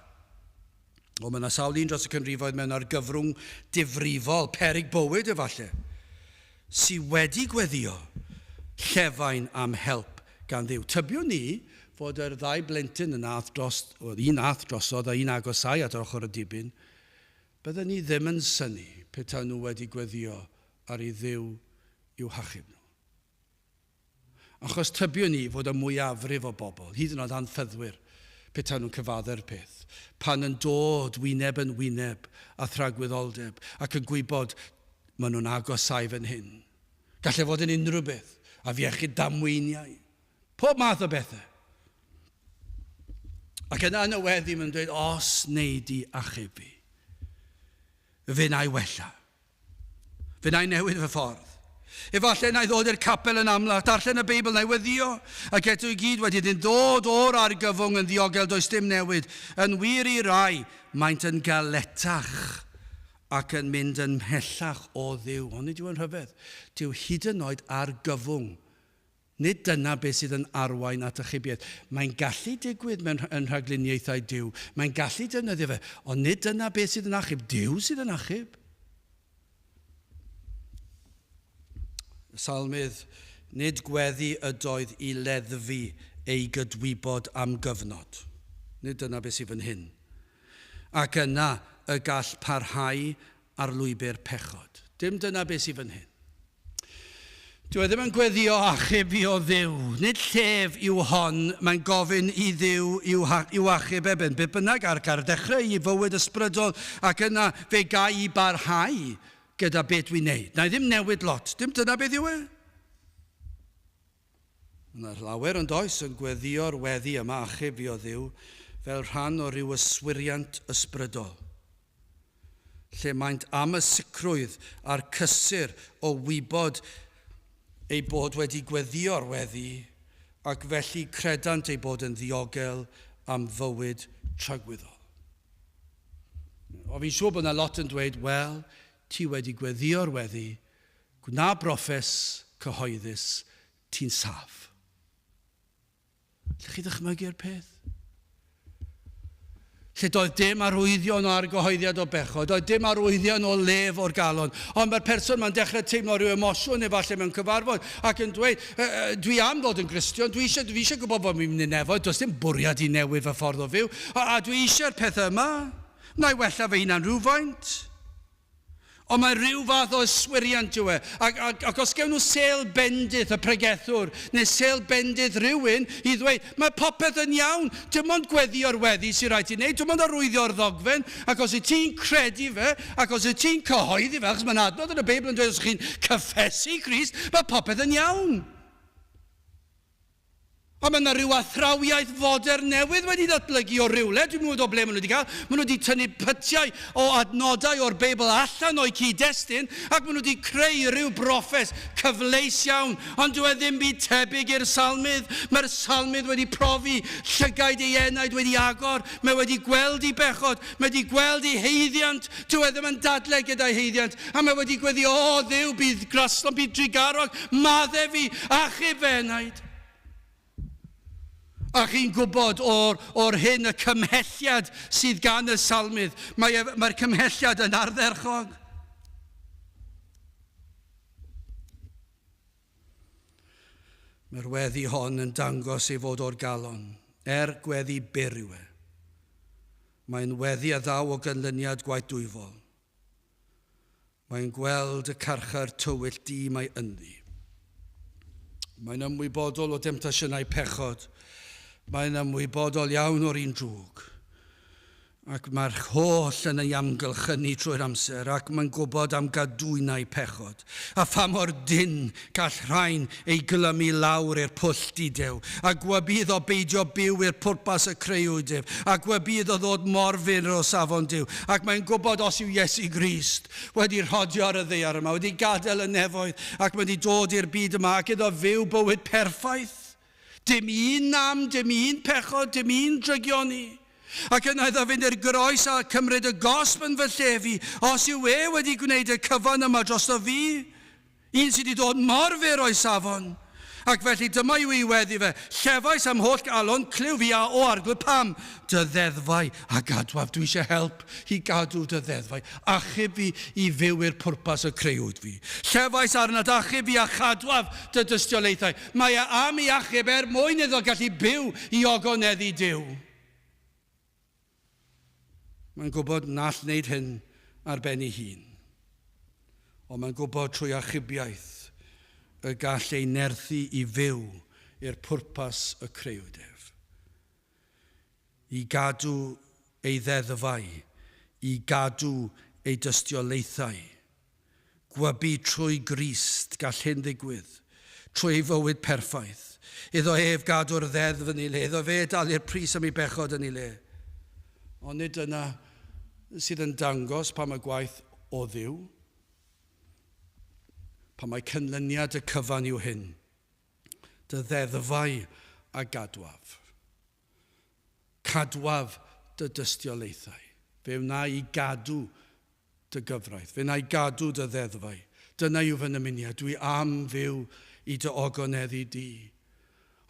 O, mae yna sawl un dros y canrifoedd mewn argyfrwng difrifol, peryg bywyd efallai, sy wedi gweddio llefain am help gan Dduw. Tybiwn ni fod yr ddau blentyn yna ath dros, wel, un ath drosodd a un agosau at ochr y dibyn, bydden ni ddim yn synnu petai nhw wedi gweddio ar i Dduw i'w hachub nhw. Achos tybiwn ni fod y mwyafrif o bobl, hyd yn oed anffyddwyr, petai nhw'n cyfadde'r peth, pan yn dod wyneb yn wyneb â thragwyddoldeb ac yn gwybod maen nhw'n agosau fan hyn. Gallai fod yn unrhyw beth, afiechyd damweiniau, pob math o bethau. Ac yna yn y weddi maen nhw'n dweud, os wnei di achub fi, fe wna i wella. Fe wna i newid fy ffordd. Efallai na i ddod i'r capel yn amlach, darllen y Beibl, na i weddio, ac eto i gyd wedi iddyn ddod o'r argyfwng yn ddiogel does dim newid. Yn wir i rai, maent yn galetach ac yn mynd yn mhellach o Dduw. Ond nid yw yn rhyfedd. Dyw hyd yn oed argyfwng. Nid dyna beth sydd yn arwain at achubiaeth. Mae'n gallu digwydd mewn yn rhagluniaethau Duw. Mae'n gallu defnyddio fe. Ond nid dyna beth sydd yn achub. Duw sydd yn achub. Y salmydd, nid gweddi ydoedd i leddfu ei gydwybod am gyfnod. Nid dyna beth sydd fan hyn. Ac yna y gall parhau ar lwybr pechod. Dim dyna beth sydd fan hyn. Dyw e ddim yn gweddio achub fi o Dduw. Nid llef yw hon, mae'n gofyn i Dduw i'w, i'w achub e ben beth bynnag ar, ar dechrau i fywyd ysbrydol ac yna fe gai i barhau gyda beth dwi'n neud. Na i ddim newid lot. Dim dyna beth yw e. Yna llawer yn does yn gweddio'r weddi yma achub fi o Dduw fel rhan o ryw yswiriant ysbrydol. Lle maent am y sicrwydd a'r cysur o wybod eu bod wedi gweddïo'r weddi, ac felly credant eu bod yn ddiogel am fywyd tragwyddol. O, fi'n siŵr bod yna lot yn dweud, wel, ti wedi gweddïo'r weddi, gwna broffes cyhoeddus, ti'n saff. Lle chi ddychmygu'r peth? Lle doedd dim arwyddion o argyhoeddiad o bechod, doedd dim arwyddion o lef o'r galon. Ond mae'r person ma'n dechrau teimlo rhyw emosiwn efallai mewn cyfarfod ac yn dweud, e, e, dwi am ddod yn Gristion, dwi eisiau, dwi eisiau gwybod bod fi'n mynd i nefoedd, does dim bwriad i newid fy ffordd o fyw, a, a dwi eisiau'r pethau yma. Na i wella fy hunan rhywfaint. Ond mae rhyw fath o yswiriant yw e. Ac, ac, ac os gewn nhw sêl bendith y pregethwr, neu sêl bendith rhywun i ddweud, mae popeth yn iawn, dim ond gweddio'r weddi sy'n rhaid ti wneud, dim ond arwyddio'r ddogfen, ac os wyt ti'n credu fe, ac os wyt ti'n cyhoeddi fe, achos mae'n adnod yn y Beibl yn dweud os chi'n cyffesu Crist, mae popeth yn iawn. Ond mae yna rhyw athrawiaeth fodern newydd wedi datblygu o rywle, dwi'm yn gwybod o ble maen nhw wedi cael. Maen nhw wedi tynnu pytiau o adnodau o'r Beibl allan o'u cyd-destun ac maen nhw wedi creu rhyw broffes cyfleus iawn. Ond dyw e ddim byd tebyg i'r Salmydd. Mae'r Salmydd wedi profi llygaid ei enaid wedi agor, mae wedi gweld ei bechod, mae wedi gweld ei haeddiant, dyw e ddim yn dadlau gyda'i haeddiant, a mae wedi gweddio, O Dduw, bydd graslon, bydd drugarog, madde fi, achub fy enaid. A chi'n gwybod o'r, o'r hyn y cymhelliad sydd gan y salmydd. Mae, e, mae'r cymhelliad yn ardderchog. Mae'r weddi hon yn dangos ei fod o'r galon, er gweddi byr yw e. Mae'n weddi a ddaw o ganlyniad gwaith dwyfol. Mae'n gweld y carchar tywyll du mae ynddi. Mae'n ymwybodol o demtasiynau pechod. Mae'n ymwybodol iawn o'r un drwg. Ac mae'r holl yn ei amgylchynu trwy'r amser, ac mae'n gwybod am gadwynau pechod. A pha mor dynn gall rhain ei glymu lawr i'r pwll dudew, a gwybu iddo beidio byw i'r pwrpas y creuwyd ef, a gwybu iddo ddod mor fyr o safon Duw. Ac mae'n gwybod os yw Iesu Grist wedi rhodio ar y ddaear yma, wedi gadael y nefoedd, ac wedi dod i'r byd yma, ac iddo fyw bywyd perffaith, Dim un nam, dim un pechod, dim un drygioni. Ac yna iddo fynd i'r groes a cymryd y gosb yn fy lle fi, os yw e wedi gwneud y cyfan yma drosto fi, un sydd wedi dod mor fyr o'i safon. Ac felly dyma yw ei weddi fe, Llefais am holl galon, clyw fi a o Arglwydd pam? Dy ddeddfau a gadwaf, dwi eisiau help i gadw dy ddeddfau, achub fi i fyw i'r pwrpas y creuwyd fi. Llefais arnat, achub fi a chadwaf dy dystiolaethau. Mae e am ei achub er mwyn iddo gallu byw i ogoneddu Duw. Mae'n gwybod na all wneud hyn ar ben ei hun. Ond mae'n gwybod trwy achubiaeth y gall ei nerthu i fyw i'r pwrpas y creuwyd ef. I gadw ei ddeddfau, i gadw ei dystiolaethau. Gwybu trwy Grist gall hyn ddigwydd, trwy ei fywyd perffaith. Iddo ef gadw'r ddeddf yn ei le, iddo fe dalu'r pris am ei bechod yn ei le. Ond nid dyna sydd yn dangos pam y gwaith o Dduw, pam mae cynlyniad y cyfan yw hyn, dy ddeddfau a gadwaf. Cadwaf dy dystiolaethau. Fe wna i gadw dy gyfraith. Fe wna i gadw dy ddeddfau. Dyna yw fy nymuniad. Dwi am fyw i dy ogoneddu di.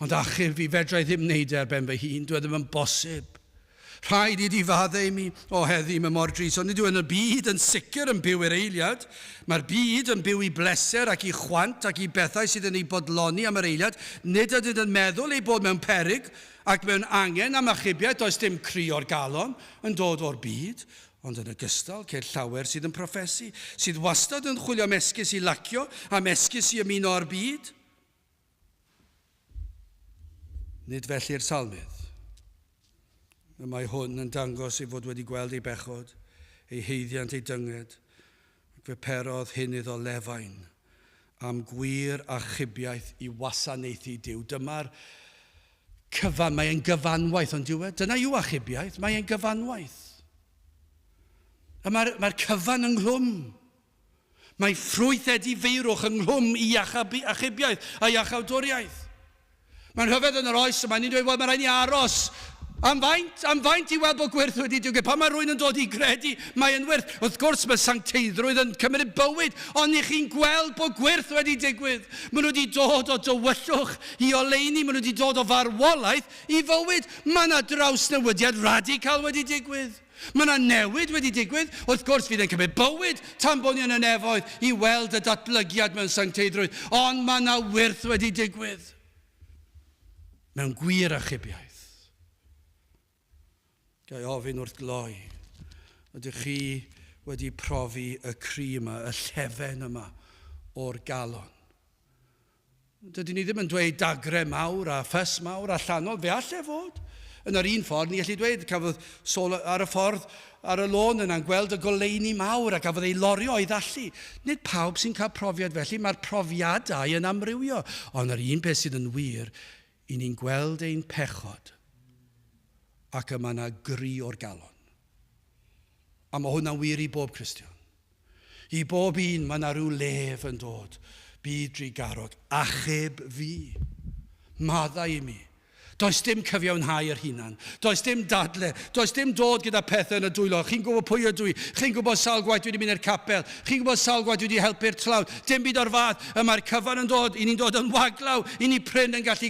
Ond achub fi, fedra i ddim wneud e ar ben fy hun. Dwi e ddim yn bosib. Rhaid i di faddau i mi. O heddi, mae mor drist. Ond nid yw yn y byd yn sicr yn byw i'r eiliad. Mae'r byd yn byw i bleser ac i chwant ac i bethau sydd yn ei bodloni am yr eiliad. Nid ydynt yn meddwl eu bod mewn peryg ac mewn angen am achubiaeth. Does dim cri o'r galon yn dod o'r byd. Ond yn ogystal, ceir llawer sydd yn proffesu, sydd wastad yn chwilio am esgus i lacio, am esgus i ymuno â'r byd. Nid felly'r salmydd. Y mae hwn yn dangos ei fod wedi gweld ei bechod, ei haeddiant, ei dynged, ac fe perodd hyn iddo lefain am gwir achubiaeth i wasanaethu Duw. Dyma'r cyfan, mae e'n gyfanwaith, ond dyw e? Dyna yw achubiaeth, mae e'n gyfanwaith. A mae'r mae cyfan ynghlwm. Mae ffrwyth edifeirwch ynghlwm i achubiaeth a iachawdwriaeth. Mae'n rhyfedd yn yr oes yma, ni'n dweud, wel, mae rhaid ni aros. Am faint? Am faint i weld bod gwyrth wedi digwydd? Pan mae rhywun yn dod i gredu, mae yn wyrth. Wrth gwrs, mae sancteiddrwydd yn cymryd bywyd, ond ni chi'n gweld bod gwyrth wedi digwydd. Maen nhw wedi dod o dywyllwch i oleuni, maen nhw wedi dod o farwolaeth i fywyd. Mae yna drawsnewidiad radical wedi digwydd. Mae yna newid wedi digwydd. Wrth gwrs, fydd e'n cymryd bywyd tan bod ni yn y nefoedd i weld y datblygiad mewn sancteiddrwydd, ond mae yna wyrth wedi digwydd mewn gwir achubiaeth. Ga i ofyn wrth gloi, ydych chi wedi profi y cri yma, y llefen yma o'r galon? Dydyn ni ddim yn dweud dagre mawr a ffys mawr allanol, fe all e fod. Yn yr un ffordd, ni gallu dweud, cafodd Saul ar y ffordd, ar y lôn yna'n gweld y goleuni mawr a gafodd ei lorio o'i ddallu. Nid pawb sy'n cael profiad felly, mae'r profiadau yn amrywio. Ond yr un peth sydd yn wir, i ni'n gweld ein pechod ac y mae yna gri o'r galon. A mae hwnna'n wir i bob Cristion. I bob un mae 'na ryw lef yn dod, Byd drugarog, achub fi. Maddau i mi. Does dim cyfiawnhau yr hunan. Does dim dadle. Does dim dod gyda pethau yn y dwylo. Chi'n gwybod pwy ydw i. Chi'n gwybod sawl gwaith dwi wedi mynd i'r capel. Chi'n gwybod sawl gwaith dwi wedi helpu'r tlawd. Dim byd o'r fath. Y mae'r cyfan yn dod. I ni'n dod yn waglaw. I ni prin yn gallu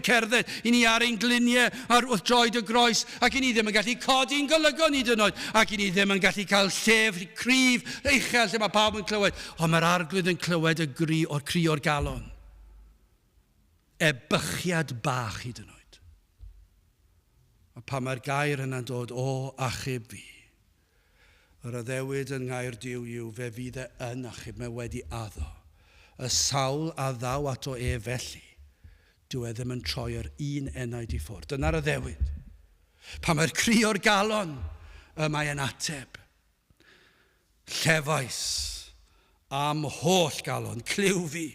cerdded. I ni ar ein gliniau ar wrth droed y groes. Ac i ni ddim yn gallu codi'n golygon hyd yn oed, ac i ni ddim yn gallu cael llef cryf, uchel lle mae pawb yn clywed. Ond mae'r Arglwydd yn clywed y gri o'r cri o'r galon. Ebychiad bach hyd yn oed. A pan mae'r gair yna'n dod, o achub fi, Yr addewid yn ngair Duw yw fe fydd e yn achub, mae wedi addo. Y sawl a ddaw ato e felly, dyw e ddim yn troi yr un enaid i ffwrdd. Dyna'r addewid. Pan mae'r cri o'r galon, y mae e'n ateb. Llefais am holl galon, clyw fi,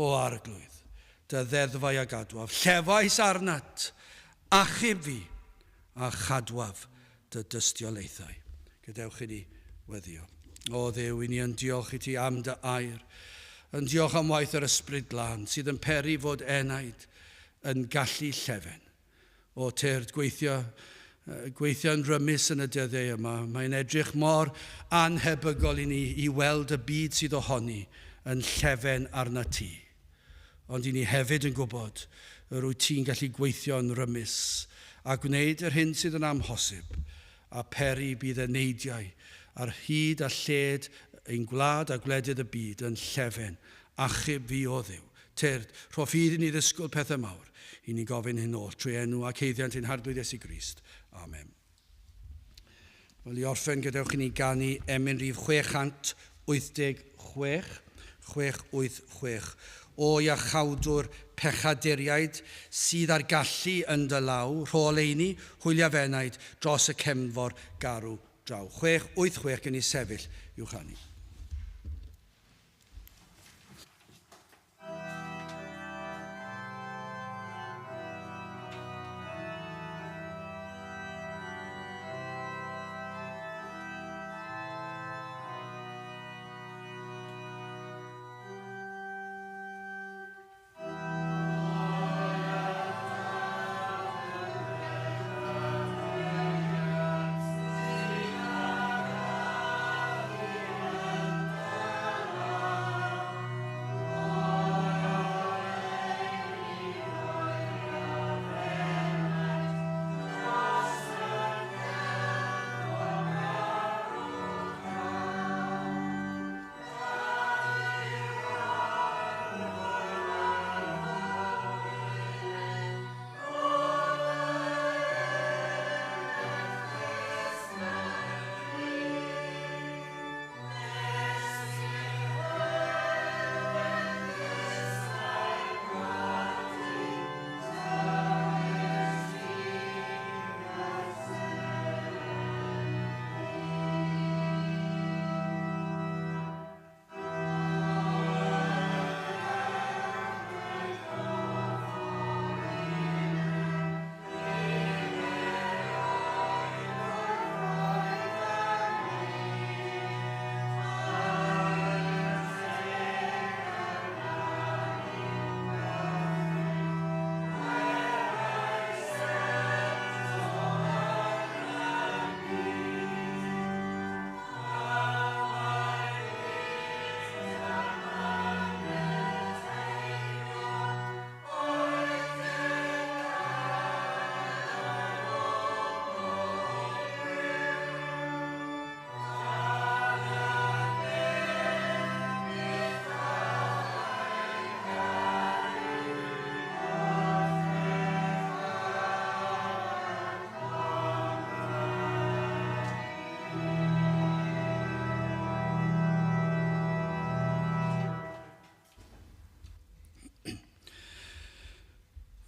o Arglwydd, dy ddeddfau a gadwaf. Llefais arnat, achub fi, a chadwaf dy dystiolaethau. Gadewch i ni weddio. O Dduw, i ni yn diolch i ti am dy air, yn diolch am waith yr Ysbryd Glân sydd yn peri fod enaid yn gallu llefen. O tyrd, gweithio, gweithio'n rymus yn y dyddiau yma. Mae'n edrych mor anhebygol i ni i weld y byd sydd ohoni yn llefen arna ti. Ond i ni hefyd yn gwybod yr wyt ti'n gallu gweithio'n rymus a gwneud yr hyn sydd yn amhosib a peri bydd eneidiau ar hyd a lled ein gwlad a gwledydd y byd yn llefen. Achub fi, O Dduw. Tyrd, rho ffydd i ni ddisgwyl pethau mawr. I ni gofyn hyn oll trwy enw ac haeddiant ein Harglwydd Iesu Grist. Amen. Wel, i orffen, gadewch i ni ganu emyn rhif 686, 686. O iachawdwr pechaduriaid sydd ar gallu yn dy law, rho oleuni, hwylia f'enaid dros y cefnfor garw draw. 686 gen i sefyll i'w chanu.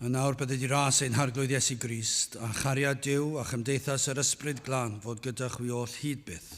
A nawr bydded i ras ein Harglwydd Iesu Grist, a chariad Duw a chymdeithas yr Ysbryd Glân fod gyda chwi oll hyd byth.